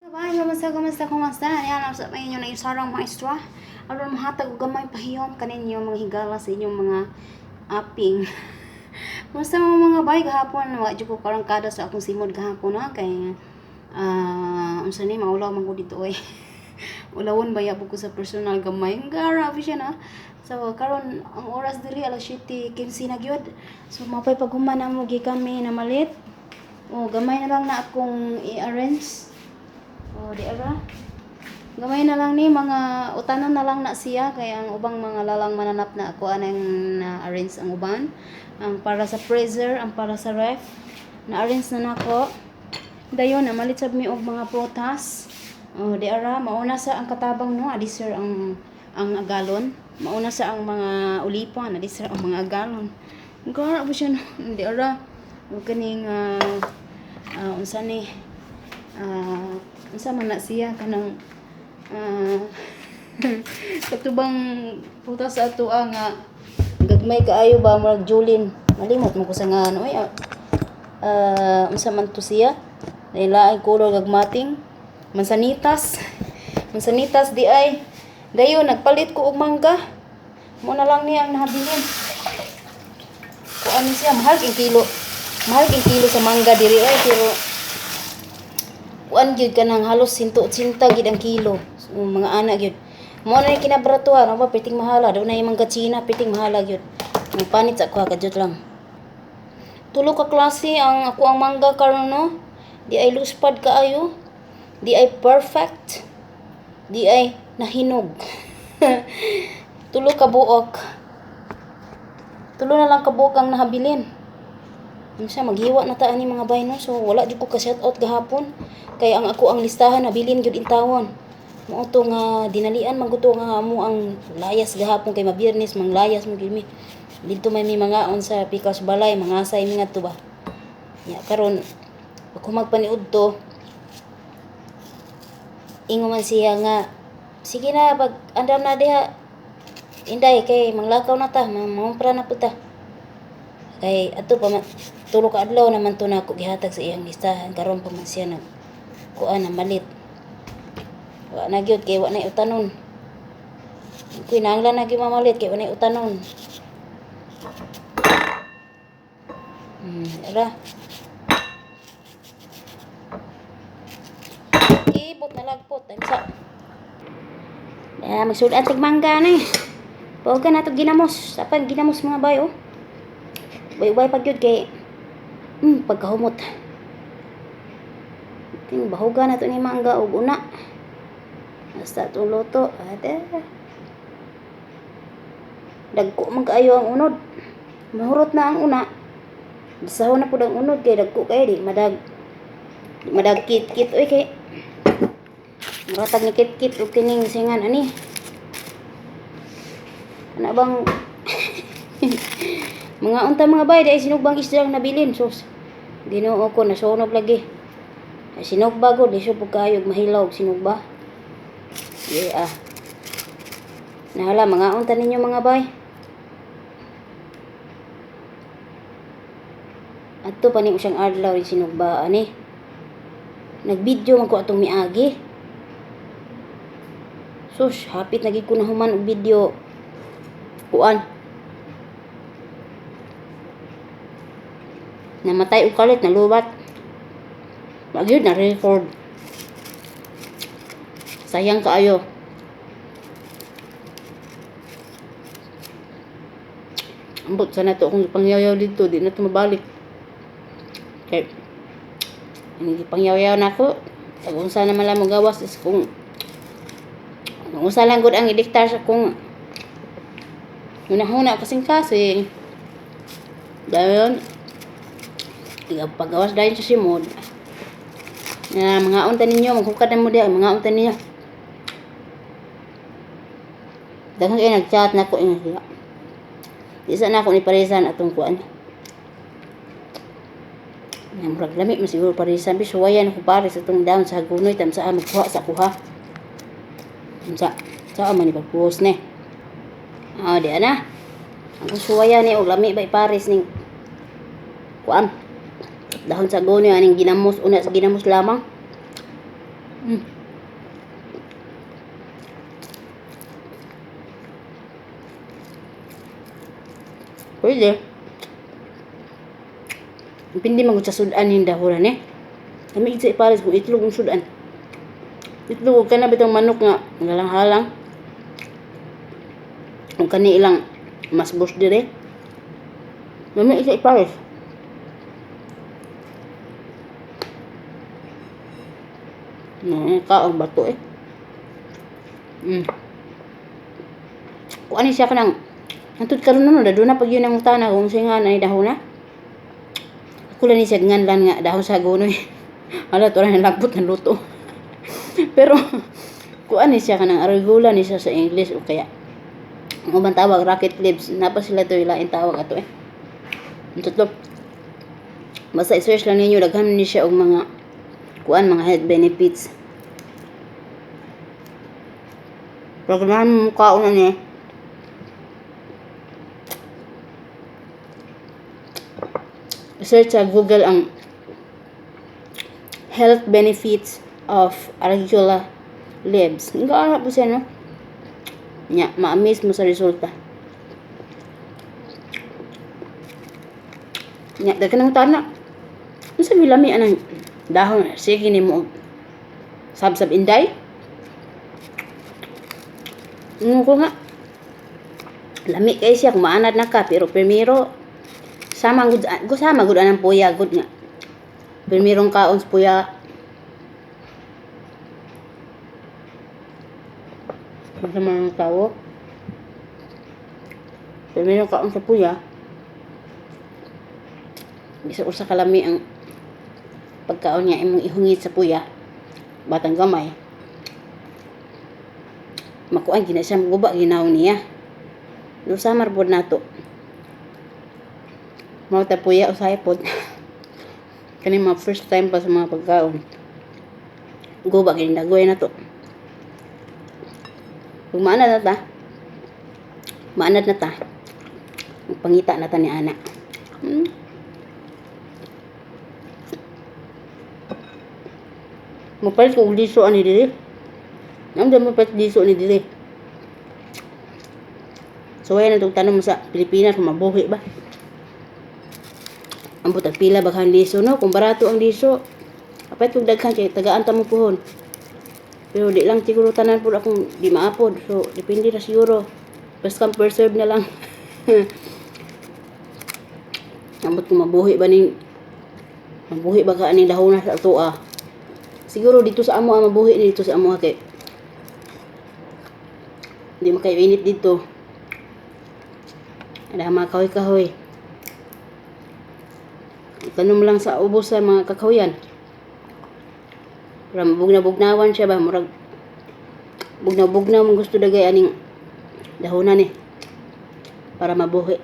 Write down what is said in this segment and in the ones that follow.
Bye, kamusta, kamusta, kamusta? Ayan, sa inyo na isarang maestra. Aron mahatag og gamay pahiyom kaninyo mga higala sa inyong mga aping. Kumusta mga bay gahapon? Wa jud ko karangkada sa akong simod gahapon ha kay unsa ni maulaw man ko dito oy. Ulawon baya po ko sa personal gamay. Grabe siya na. So karon ang oras diri alas 7:15 na gyud. So mapay paghuman na mo kami na malit. O gamay na lang na akong i-arrange. O di ara. Gamay na lang ni mga utanon na lang na siya kay ang ubang mga lalang mananap na ako anang na-arrange ang uban. Ang para sa freezer, ang para sa ref, na-arrange na nako. Dayon namalit sab mi og mga prutas. O di ara mauna sa ang katabang no, adi sir ang agalon. Mauna sa ang mga ulipan, adi sir ang mga agalon. Gara ba siya no? Di ara ug kaning unsa ni unsa man na siya kanang katubang prutas sa ato nga gagmay kaayo ba murag Julin, malimot mo ko sa ngalan oy, unsa man to siya, lain color gagmating mansanitas, mansanitas di ay. Dayon nagpalit ko og mangga, mo na lang niya ang nahabilin. Kuan siya, mahal king kilo, mahal king kilo sa mangga diri ay, pero kuan gyud kanang halos 180 gyud ang kilo. So, mga ana gyud mo na ni kinabaratuhan no ba, piting mahala daw na yung mangga China, piting mahala gyud. Ang panit sa kuha kadyot lang. Tulo ka klase ang ako ang mangga karon no. Di ay luspad kaayo, di ay perfect, di ay nahinog. Tulo ka buok. Tulo na lang ka buok ang nahabilin. Unsa maghiwa na ta ani mga bay no. So wala jud ko ka shout out gahapon kay ang ako ang listahan nabilin gyud intawon. Mao to nga dinalian man gud to nga amo ang layas gahapon kay mabiyernes manglayas mo gyud mi. Didto may mi mangaon sa pikas balay, mangasay mi ngadto ba. Nya karon ako magpaniud to, ingon man siya nga sige na pag andam na diha inday kay manglakaw na ta, mangumpra na pud ta. Kay ato pa man, tulo ka adlaw naman to nako gihatag sa iyang listahan, karon pa man siya nag kuan na malit. Wa na gyud kay wa na utanon. Kuy nanglan na gyud mamalit kay wa na utanon. Ara. Ibot na lagpot unsa. Ya magsud-an tig mangga ni. Paogan nato ginamos, apan ginamos mga bay oh. Way-way pag gyud kay pagkahumot. Ting bahugan nato ni mangga og una. Basta atong luto, ate. Dagko man kaayo ang unod. Mahurot na ang una. Bisahon na pud ang unod kay dagko kay di madag. Di madag kit-kit oy kay. Muratag ni kit-kit og kining singan ani. Ana bang mga unta mga bay dahil sinugbang isda ang nabilin sus. Ginoo ko nasunog lagi. Ay, sinugba gud lisod pud kaayo og mahilaw og sinugba. Yeah. Nahala mga unta ninyo mga bay. Adto pa ni siyang adlaw ni sinugba ani. Nagvideo man ko atong miagi. Sus, hapit na gid ko nahuman og video. Kuan. Namatay og kalit, nalubat. Wa gyud na record. Sayang kaayo. Ambot sa nato akong pangyaw-yaw dito, di na to mabalik. Kay hindi pangyaw-yaw na ako. Pag unsa naman lang mogawas is kung unsa lang gud ang idiktar sa kung hunahuna kasing kasing. Dayon pagawas dayon sa simod. Na mga unta ninyo, maghukad na mo diha, mga unta ninyo. Daghan kayo nag-chat na ko ingon sila. Di sa na ako ni parisan atong kuan. Nga murag lami man siguro parisan bi suwayan ako pares atong down sa Hagonoy tam saa magkuha sa kuha. Unsa saa man ni pagpuhos ni. Ah, di ana. Ang suwayan ni og lami ba ipares ning kuan. Dahon sa Hagonoy aning ginamos una sa ginamos lamang. Pwede. Depende man gud sa sudan yung dahuran eh. Kami sa ipares kung itlog ang sudan. Itlog ka na bitong manok nga halang-halang. Kung kani ilang mas bus dire. Kami sa ipares. Kaon bato eh. Kung ano siya kanang hantod karon no, daduna pag yun ang utana kung siya nga na dahon na. Ako lang ni siya nganlan nga dahon sa gunoy. Hala to ra lagpot ng luto. Pero kuan ni siya kanang arugula ni siya sa English o kaya ang ubang tawag rocket leaves, napa sila to ilain tawag ato eh. Ang tatlo. Basta i-search lang ninyo, daghan ni siya og mga kuan, mga health benefits. Pero ganahan mo kaon na ni. Search sa Google ang health benefits of arugula leaves. Nga po siya, no? Nya, ma-amaze mo sa resulta. Nya, daghan ng tana. Unsa may lami anang dahon? Sige ni mo sab-sab inday. Ano ko nga? Lami kay siya kung maanad na ka, pero primero sama gud, sama gud anang puya gud nga. Primerong kaon sa puya. Sa mga tao. Primerong kaon sa puya. Bisa usa ka lami ang pagkaon niya imong ihungit sa puya. Batang gamay. Makuan gina siya guba ginaw niya. Pero samar pod nato. Mao ta puya usahay pod. Kani mga first time pa sa mga pagkaon. Guba gini dagoy na to. Kung maanad na ta, maanad na ta. Pangita na ta ni ana. Mapalit ko og liso ani diri. Ang dami mapalit liso ani diri. So ayan na itong tanong mo sa Pilipinas kung mabuhi ba. Ang butag pila baghan liso no, kung barato ang liso. Apay kung daghan kay tagaan ta mo puhon. Pero di lang siguro tanan pud akong di maapod. So depende ra siguro. First come first serve na lang. Ambot kung mabuhi ba ning mabuhi ba ka aning dahona sa atoa. Siguro dito sa amo ang mabuhi dito sa amo kay di makayo init dito. Ada mga kahoy-kahoy. Tanom lang sa ubos sa mga kakahuyan. Para mabugna-bugnawan siya ba? Murag bugna-bugna mong gusto dagay aning dahonan eh. Para mabuhi.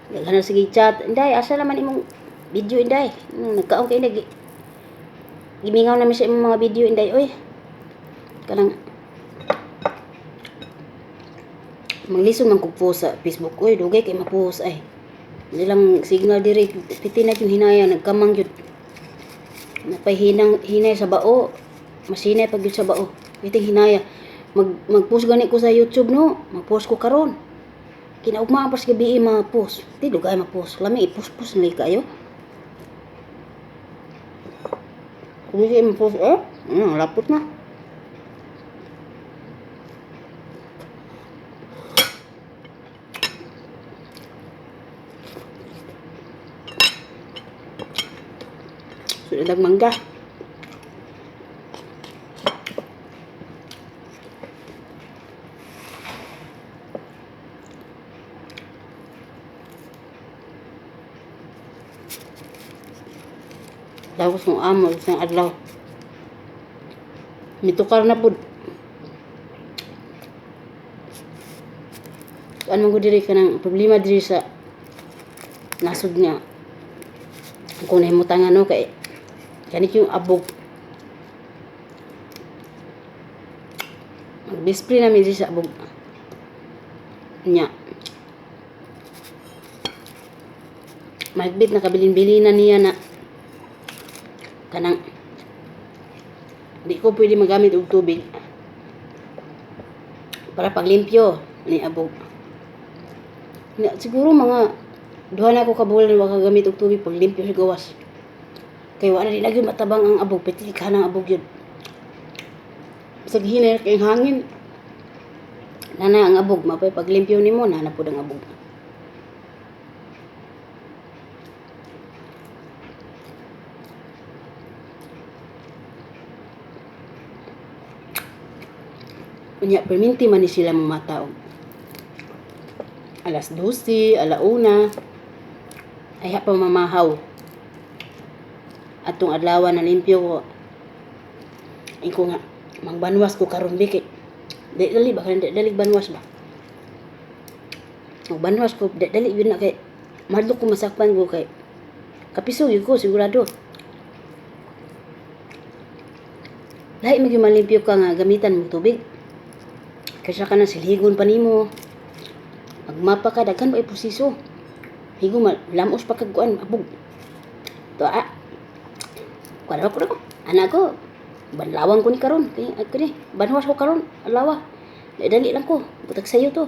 Daghan na sige chat. Inday, asa naman imong video inday? Nagkaon kay inday. Gimingaw naman sa imong mga video inday oy. Kanang manglisod man kog post sa Facebook oy, dugay kay ma-post ay. Hindi lang signal diri, piti na yung hinaya nagkamang jud. Napahinang hinay sa bao. Masinay pag jud sa bao. Piti hinaya. Mag-post gani ko sa YouTube no. Mag-post ko karon. Kinaugma pa sa gabi ma-post. Di dugay ma-post. Lami i-post-post na kayo. Kung di ma-post eh, lapot na. Sudah mangga. Tapos ng amo isang adlaw. Mitukar na pud. Ano ko diri kanang problema diri sa nasod nga. Kung nahimutangan no kay kanit yung abog. Mag-best friend namin sa abog. Nya. Magbit na kabilin-bilin na niya na kanang di ko pwede magamit og tubig para paglimpyo ni abog. Nya, siguro mga duha na ko ka bulan wa kagamit og tubig paglimpyo sa gawas. Kay wala di lagi matabang ang abog, piti ka ng abog yun. Sa hinay kay hangin. Nana ang abog, mapay paglimpyo nimo nana pud ang abog. Unya perminti man ni sila mamata og alas 12, alauna. Ay pa mamahaw. Atong adlaw na limpyo ko. Iko nga magbanwas ko karon bi kay di dali ba kanang di dali banwas ba. Magbanwas ko di dali yun na kay mahadlok ko masakpan ko kay kapiso gyud ko sigurado. Lahi man gyud malimpyo ka nga gamitan mo tubig. Kaysa ka na silhigon pa nimo. Magmapa ka daghan pa proseso. Higo lamos pa kag kuan abog. To a. Kuan ko ko. Anak ko banlawang ko ni karon kay kani banwas ko karon adlaw. Dali lang ko. Butag sayo to.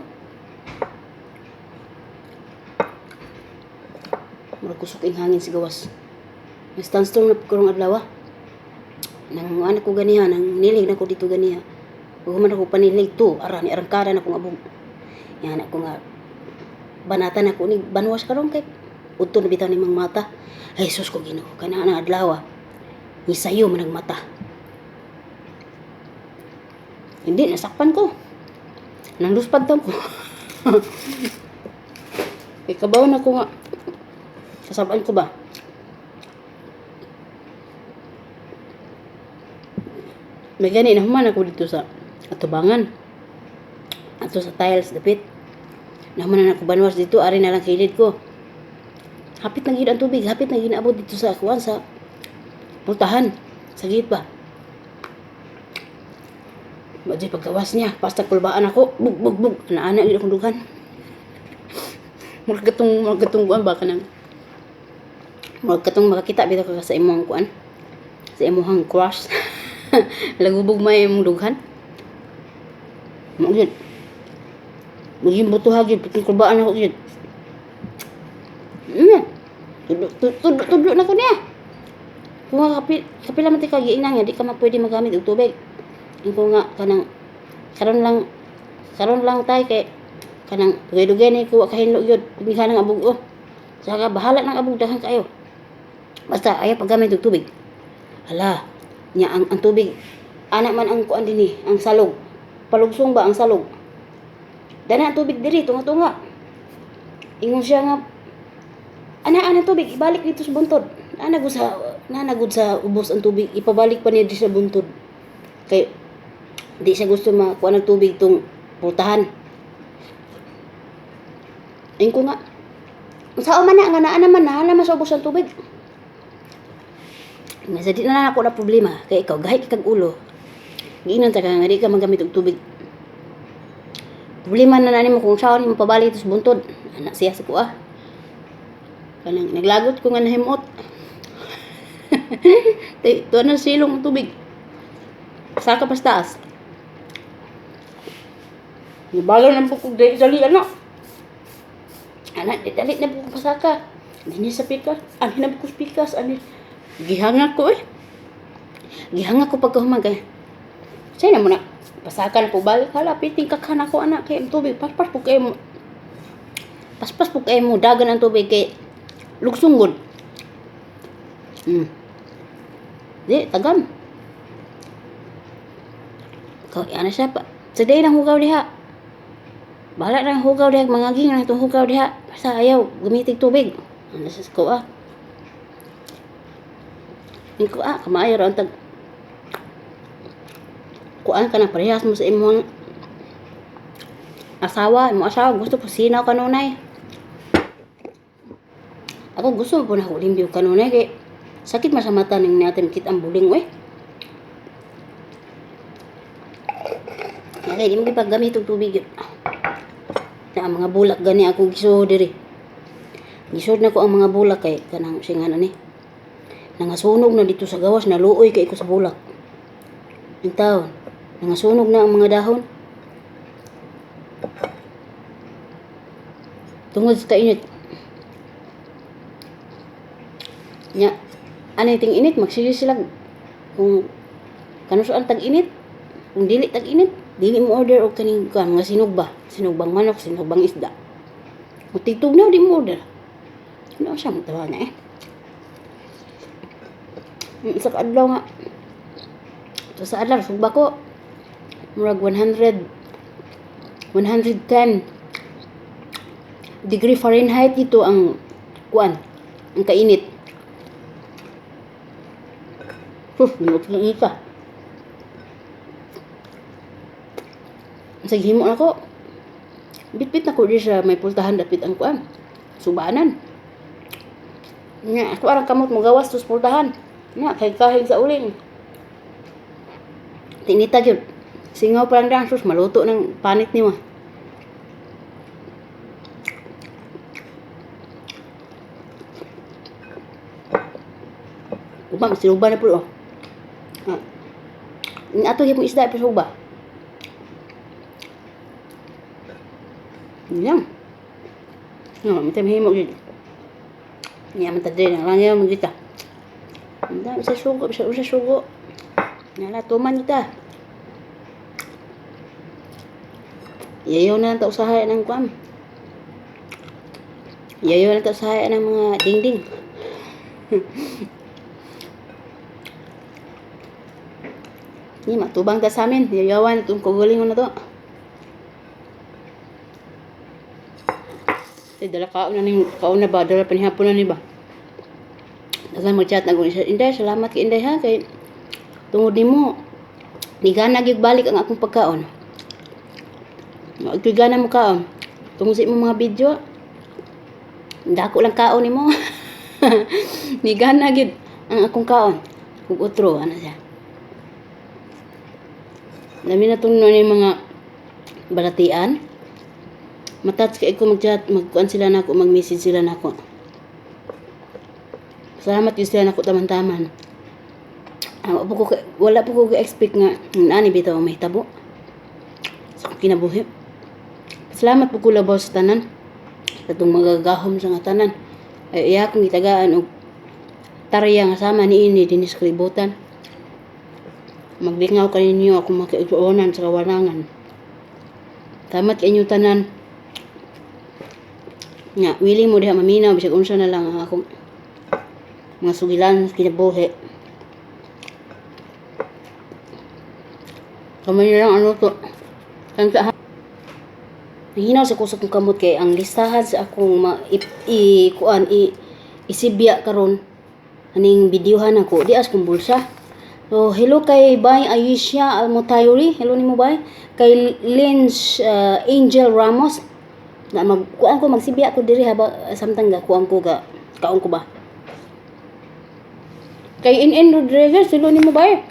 Murag kusog ing hangin sa gawas. May sandstorm na karong adlaw. Nang anak ko ganiha, nang nilig na ko dito ganiha. Ug man ako panilig to, ara ni arangkada na akong abog. Yan ako nga banatan ako ni banwas karon kay udto na bitaw ni mang mata. Ay sus ko Ginoo, kana na adlaw. Ni sayo man ang mata. Hindi nasakpan ko. Nang luspad taon ko. Kay kabaw na ko nga. Kasabaan ko ba? May gani na human ako dito sa atubangan. Ato sa tiles dapit. Nahuman na ako banwas dito, ari na lang kilid ko. Hapit na gid ang tubig, hapit na ginaabot dito sa kuan sa pultahan. Sa gate ba? Madjay paggawas niya, basta kulbaan ako, bug bug bug, ana-ana gid akong dughan. Murag katong kuan ba kanang murag katong makakita bitaw ka sa imong kuan, sa imong crush. Lagubog may imong dughan. Mao gyud. Maging butuha gyud, puting kulbaan ako gyud. Tudlo, tudlo na ko niya. Kung nga kapila man ti ka giingnan nga di ka man pwede magamit og tubig. Ingko nga kanang karon lang tay kay kanang dugay-dugay ni ko wa kahinlo gyud pagmihan ng abog oh. Saka bahala ng abog daghan kayo. Basta ayaw paggamit og tubig. Hala, nya ang tubig ana man ang kuan dinhi, ang salog. Palugsong ba ang salog? Dana ang tubig diri tunga-tunga. Ingon siya nga ana ana tubig ibalik dito sa buntod. Ana gud sa nana gud sa ubos ang tubig ipabalik pa niya diri sa buntod. Kay di siya gusto makuha ng tubig tong pultahan. Ingko nga unsa man na nga naa naman naa naman sa ubos ang tubig. Nga sa di na lang ako na problema kay ikaw gahi kag ulo. Giinon ta ka nga di ka magamit og tubig. Problema na nimo kung saan nimo pabalik sa buntod. Ana siya sa kuha. Kanang naglagot ko nga nahimot. Tuwa na silong ang tubig. Saka pa sa taas. Nibalo na po kong dali dali ano. Ana, di dali na po kong pasaka. Dini sa pikas. Ani na po kong pikas. Ani. Gihanga ko eh. Gihanga ko pagkahuman kay. Say na mo na. Pasaka na po balik. Hala, piting kakhan ako anak. Kay ang tubig. Paspas po kayo mo. Paspas po kayo mo. Dagan ang tubig kay lugsungod. Di, tagam. Ikaw, ano siya pa. Sa day ng hugaw diha. Bahala na ang hugaw diha. Mga ging na itong hugaw diha. Basta ayaw, gamitig tubig. Ano siya sa kuha? Ikaw, kamaayo raw ang tag... Kuan ka na, parehas mo sa imong asawa. Imong asawa, gusto ko sinaw ka nunay. Ako, Ako gusto po na ako limpyo kanunay kay sakit man sa mata ning natin kita ang buling oy. Kaya di mo gipaggamit og tubig. Na ang mga bulak gani ako gisuod diri. Gisuod na ko ang mga bulak kay kanang singan ani. Nangasunog na dito sa gawas, naluoy kay ko sa bulak. Ang taon, nangasunog na ang mga dahon. Tungod sa kainit. Nya, anay ting init, magsige sila kung kanusuan tag-init, kung dili tag-init, dili mo order og kaning kuan nga sinugba, sinugbang manok, sinugbang isda. Kung tigtugnaw, di mo order. Ano siya matawa na eh. Isa ka adlaw nga. So sa adlaw sugba ko murag 100 110 degree Fahrenheit dito ang kuan, ang kainit. Sus, ginoo ka. Sa himo nako. Bitbit na ko di sa may pultahan dapit ang kuan. Subanan. Nya, ako arang kamot mo gawas tus pultahan. Nya, kay kahig sa uling. Tinita gyud. Singaw pa lang dang sus maluto ng panit nimo. Uba, sinuba na po oh. Ah. Ato gyud isda pa suba. Yan. No, mita mahimo gyud. Niya man ta diri lang lang mo kita. Anda sa sugo, sa usa sugo. Nala tuman kita. Yayo na lang ta usahay ng kuan. Yayo na ta usahay ng mga dingding. Ni matubang ta sa amin. Yayawan itong kugulingon na to. Ay, dala kaon na ning kaon na ba? Dala panihapon na ni ba? Dagan mo chat na siya. Inday, salamat kay Inday ha. Kay tungod nimo nigana gyud balik ang akong pagkaon. Wa gana mo kaon. Tungod sa imong mga video, dako lang kaon nimo. Nigana gyud ang akong kaon. Ug otro ana siya. Dami na itong ni mga balatian. Matats kay ko mag-chat, magkuan sila nako, mag-message sila nako. Salamat yun sila nako taman-taman. Ah, wala po ko expect nga ani bitaw mahitabo sa akong kinabuhi. Salamat po ko labaw sa tanan. Sa itong magagahom sa nga tanan. Ay iya akong gitagaan og tarya nga sama niini dinhi sa kalibutan. Maglingaw kaninyo akong makiigsuonan sa kawarangan. Salamat kay inyong tanan. Nga, willing mo diha maminaw bisag unsa na lang ang akong mga sugilan sa kinabuhi. Kamay na lang ano to. Kanta ha. Nahinaw sa kusog kong kamot kay ang listahan sa akong ma, i, i kuan i isibya karon aning videohan ako di as kong bulsa. So hello kay Bay Aisha Almutayri, hello nimo Bay. Kay Lynch Angel Ramos na mag kuan ko magsibya ko diri haba samtang ga kuan ko ga kaon ko ba. Kay NN Rodriguez, hello nimo Bay.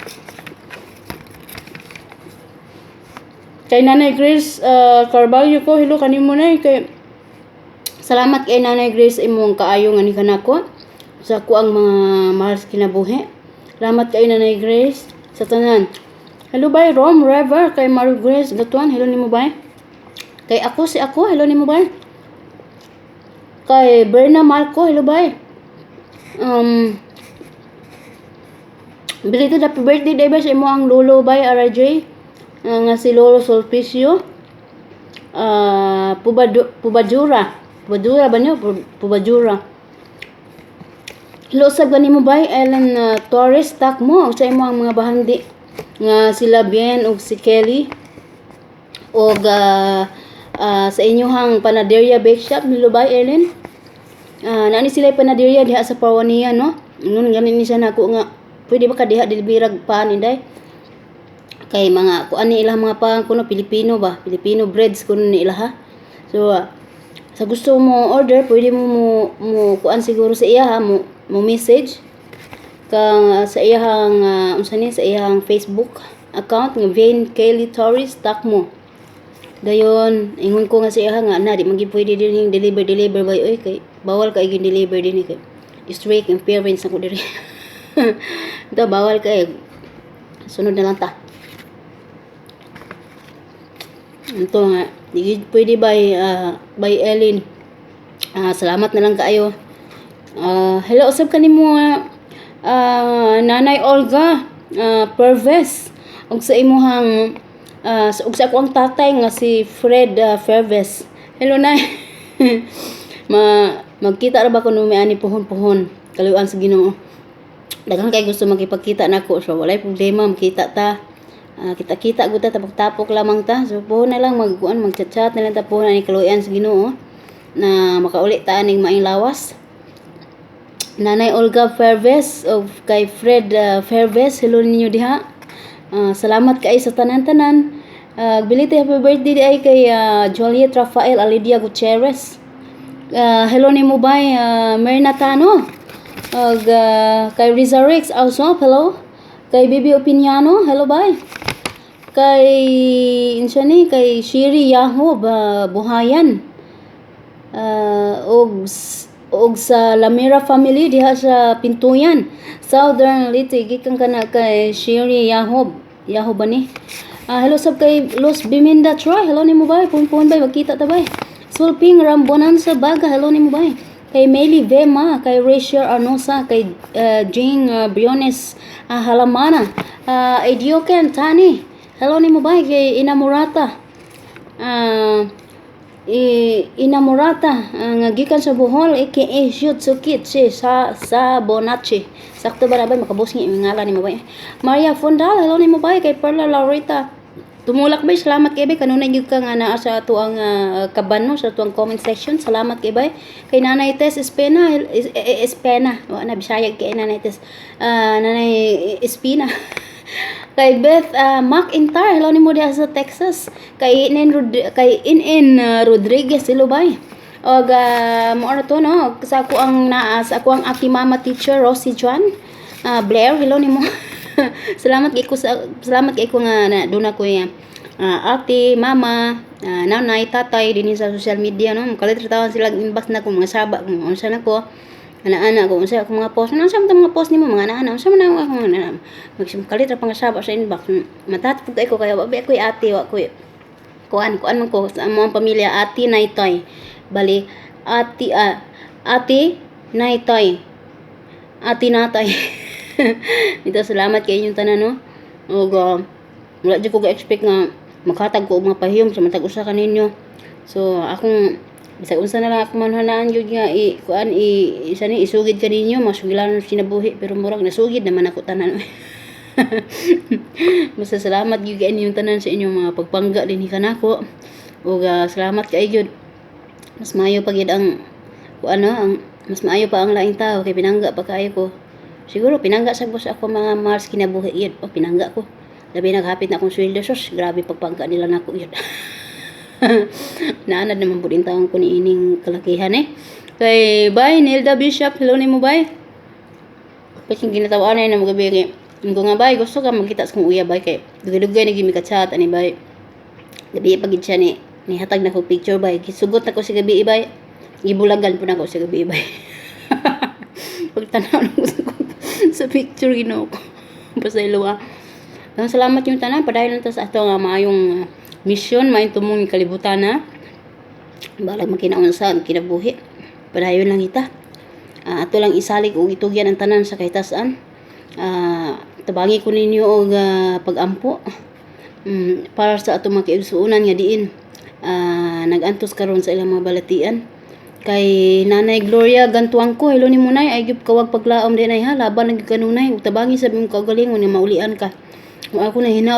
Kay Nanay Grace Carvalho ko, hello kanimo nay kay salamat kay Nanay Grace imong kaayo nga ni kanako sa ako ang mga mahal sa kinabuhi. Salamat kay Nanay Grace sa tanan. Hello bay Rom River kay Maru Grace Gatuan, hello nimo bay. Kay ako si ako, hello nimo bay. Kay Berna Marco, hello bay. Belated happy birthday day ba sa imo ang lolo bay RJ nga si Lolo Sulpicio Pubadura Pubadura ba niyo? Pubadura. Hello sa gani mo bay Ellen Torres Takmo sa imo ang mga bahandi nga sila Bien ug si Kelly og sa inyohang panaderia bake shop nilo bay Ellen. Naani sila panaderia diha sa Parwania no. Ingon gani ni siya nako nga pwede ba ka diha delivery paan inday? Kay mga kuan ni ilang mga paan kuno Pilipino ba? Pilipino breads kuno ni ila ha. So Sa gusto mo order, pwede mo kuan siguro sa iya ha, mo message ka sa iyang unsa ni, sa iyang Facebook account nga Vane Kelly Torres Takmo. Dayon ingon ko nga sa iya nga na di man gyud pwede din deliver deliver bay oy, kay bawal kay gin deliver din kay strict ang parents nako diri. Ito bawal kay sunod na lang ta. Ito nga di pwede by Ellen. Salamat na lang kaayo. Hello usab kanimo, Nanay Olga Perves, ug sa imuhang ug sa ako ang tatay nga si Fred Ferves. Hello, Nay. Ma magkita ra ba kuno mi ani puhon-puhon, kaluoyan sa Ginoo. Daghan kay gusto makipagkita nako, so walay problema, makita ta. Kita-kita gud ta, tapok-tapok lamang ta. So puhon na lang magkuan, mag-chat-chat na lang ta puhon ani, kaluoyan sa Ginoo na makauli ta aning maayong lawas. Nanay Olga Ferves of kay Fred Ferves, hello ninyo diha. Salamat kay sa tanan-tanan. Belated happy birthday di ay kay Juliet Rafael Alidia Gutierrez. Hello nimo bay, Myrna Tano. Ug kay Riza Rex also, hello. Kay Bibi Opiniano, hello bay. Kay unsa ni, kay Shiri Yahob Buhayan. Og sa Lamira family diha sa Pintuyan, Southern Leyte, gikan kana kay Shiri Yahob. Yahob ba ni? Hello sab kay Los Biminda Troy. Hello nimo bay. Pun-pun bay, magkita ta bay. Sulping Rambonan sa Baga. Hello nimo bay. Kay Meli Vema, kay Rachel Arnosa, kay Jane Briones Halamana, Idioken Tani. Hello nimo bay, kay Inamorata. Inamorata nga gikan sa Bohol, aka Shutsuki sa Bonache. Sakto ba na bay, makabusngi ang ngalan nimo bay. Maria Fondal, hello nimo bay, kay Perla Laurita. Tumulak bay, salamat kay bay, kanunay gyud ka nga naa sa ato ang kaban no, sa ato ang comment section. Salamat kay bay. Kay Nanay Tess Espena, Espena, wa na Bisaya kay Nanay Tess. Nanay Espina. Kay Beth McIntyre, hello nimo diha sa Texas. Kay Inin Rodriguez, hello bay. Og mo ano to no, sa ako ang naa sa ako ang aki mama teacher Rosie Juan Blair, hello nimo. Salamat kay ko nga na doon ako ate, mama, nanay, tatay dinhi sa social media no. Kalit ra tawon sila inbox na ko, mga saba kung unsa na ko. Ana-ana ko unsa akong mga post. Unsa man mga post nimo, mga ana-ana? Unsa man ako ana? Magkalit ra pangasaba sa inbox. Matat pud ko kay wa ba koy ate, wa koy kuan kuan man ko sa among pamilya, ate naytoy. Bali ate, ate naytoy. Ate natay. Ito, salamat kay inyong tanan no. Ug wala jud ko ga-expect nga makatag ko og mga pahiyom sa matag usa kaninyo. So akong bisag unsa na lang akong manhanaan gyud nga i kuan i isa ni isugid kaninyo, masugilanon kinabuhi, pero murag nasugid naman ako tanan. Basta salamat gyud kay inyong tanan sa inyong mga pagpangga dinhi kanako. Ug salamat kay gyud. Mas maayo pa gyud ang kuan no, ang mas maayo pa ang laing tao kay pinangga pa kaayo ko. Siguro pinangga sa sa ako mga mahal sa kinabuhi yun. O pinangga ko. Labi naghapit na akong sweldo, sus, grabe pagpangga nila nako yun. Naanad naman po din taon ko ni ining kalakihan eh. Kay bye Nilda Bishop, hello nimo bay. Kasi ginatawaan na magabi kay ko nga bay, gusto ka magkita sa kong uya bay, kay dugay-dugay na gyud mi ka-chat ani bay. Gabi pa gid siya ni nihatag na ko picture bay. Gisugot na ko sa gabi bay. Gibulagan po na ko sa gabi bay. Pagtanaw na ko sa picture, Ginoo ko. Pasaylo ah. Ang salamat yung tanan, padayon lang ta sa ato nga maayong misyon, maayong tumong kalibutan na. Balag makinaunsa ang kinabuhi. Padayon lang kita. Ato lang isalig og itugyan ang tanan sa kahitasan. Tabangi ko ninyo og pag-ampo. Para sa atong mga kaigsuonan nga diin nag-antos karon sa ilang mga balatian. Kay Nanay Gloria Gantuangko, hello ni Munay, ay gyud kawag paglaom din ay ha, laban na gyud kanunay, ug tabangi sa imong kaugalingon nga maulian ka. Kung ako na hinaot